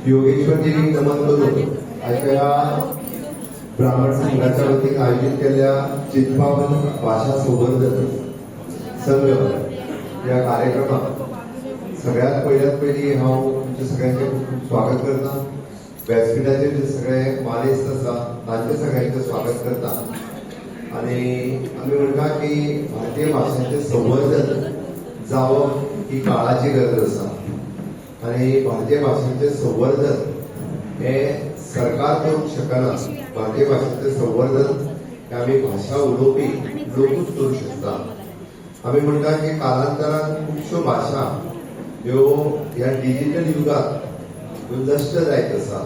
योगेश्वरजींक नमन करून आयच्या ब्राह्मण संघाच्या वतीन आयोजित केल्ल्या चित्पावन भाशा संवर्धन संघ ह्या कार्यक्रमात सगळ्यात पयल्यात पयलीं हांव तुमच्या सगळ्यांचें खूब खूब स्वागत करता. व्यासपिठाचेर जे सगळे मानेस्त आसा, तांचे सगळ्यांचें स्वागत करता. आणि आमी म्हणटा की भारतीय भाशांचें संवर्धन जावप ही काळाची गरज आसा आणि भारतीय भाशांचें संवर्धन हे सरकार करूंक शकना. भारतीय भाशांचें संवर्धन हे आमी भाशा उलोवपी लोकूच करूंक शकता. आमी म्हणटा की कालांतरान खुबश्यो भाशा ह्यो ह्या डिजिटल युगात ह्यो नश्ट जायत आसा.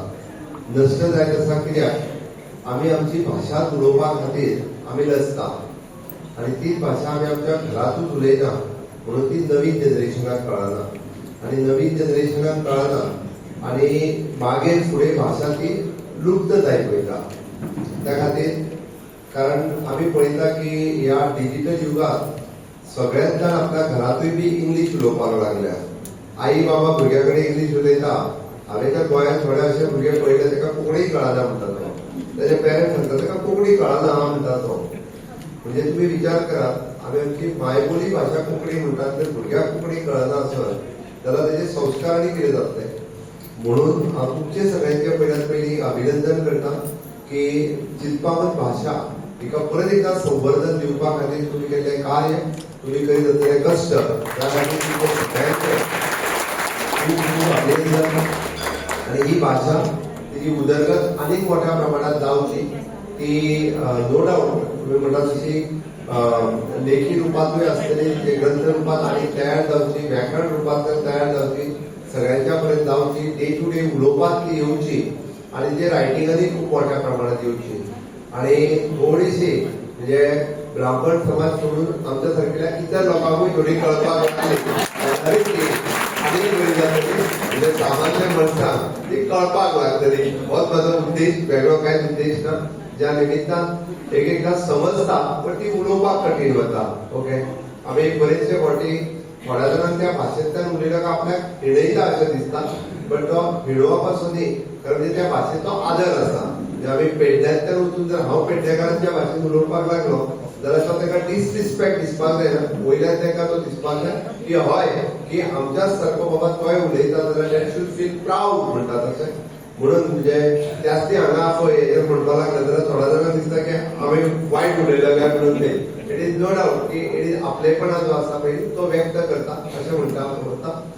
नश्ट जायत आसा कित्याक आमी आमची भाशा उलोवपा खातीर आमी लजता आणि तीच भाशा आमी आमच्या घरातूच उलयना, म्हणून ती नवीन जनरेशनाक कळना. आणि नवीन जनरेशनाक कळना आणि मागीर फुडें भाशा ती लुप्त जायत वयता. त्या खातीर, कारण आमी पळयता की ह्या डिजिटल युगात सगळ्याच जाण आपल्या घरातूय बी इंग्लीश उलोवपाक लागल्या. आई बाबा भुरग्या कडेन इंग्लीश उलयता. हांवें तर गोंयांत थोडे अशे भुरगे पळयले, ताका कोंकणी कळना म्हणटा तो. ताजे पेरंट्स म्हणटा, ताका कोंकणी कळना म्हणटा तो. म्हणजे तुम्ही विचार करात, आमी आमची मायबोली भाशा कोंकणी म्हणटात, तर भुरग्याक कोंकणी कळना आसत जाल्यार तेजे संस्कार आनी कितें जातले? म्हणून हांव तुमचे सगळ्यांचे पयल्यात पयलीं अभिनंदन करता की चित्पावन भाशा हिका परत एकदा संवर्धन दिवपा खातीर तुमी केल्लें कार्य, तुमी करीत आसलेले कश्ट, त्या खातीर तुमचे सगळ्यांचे खूब खूब अभिनंदन. आणि ही भाशा, तिची उदरगत आनीक मोठ्या प्रमाणात जावची ती, नो डाऊट तुम्ही म्हणटा तशी लेखी रुपांतूय आसतली, जे ग्रंथ रुपात आनी तयार जावची, व्याकरण रुपांतल्यान तयार जावची, सगळ्यांच्या पर्यंत जावची, डे टू डे उलोवपात ती येवची आणि जे रायटिंगांनी खूप मोठ्या प्रमाणात येवची. आणि थोडीशी म्हणजे ब्राह्मण समाज सोडून आमच्या सारकेल्या इतर लोकांकूय थोडी कळपाक लागली जाल्यारूय ती आनी बरी जातली. म्हणजे सामान्य मनशांक ती कळपाक लागतली, होच म्हाजो उद्देश, वेगळो कांयच उद्देश ना. ज्या निमित्तान एक एकदां समजता, पण ती उलोवपाक कठीण वता. ओके, आमी बरेचशे फावटी थोड्या जाणांक त्या भाशेंतल्यान उलयलो काय आपल्याक हिणयता अशें दिसता, बट तो हिणोवप आसूं न्ही, कारण म्हणजे त्या भाशेचो आदर आसा. म्हणजे आमी पेडण्यांतल्यान वचून जर हांव पेडणेकारांच्या भाशेन उलोवपाक लागलो जाल्यार तो ताका डिसरिस्पेक्ट दिसपाक जायना. वयल्यान ताका तो दिसपाक जाय की हय, की आमच्याच सारको बाबा तोय उलयता जाल्यार that should feel proud म्हणटा तशें. म्हणून म्हणजे त्याच ती हांगा पळय हें म्हणपाक लागले जाल्यार थोड्या जाणांक दिसता की आमी वायट उलयले काय म्हणून. ते it is no doubt की it is आपलेपणा जो आसा पळय, तो व्यक्त करता अशें म्हणटा.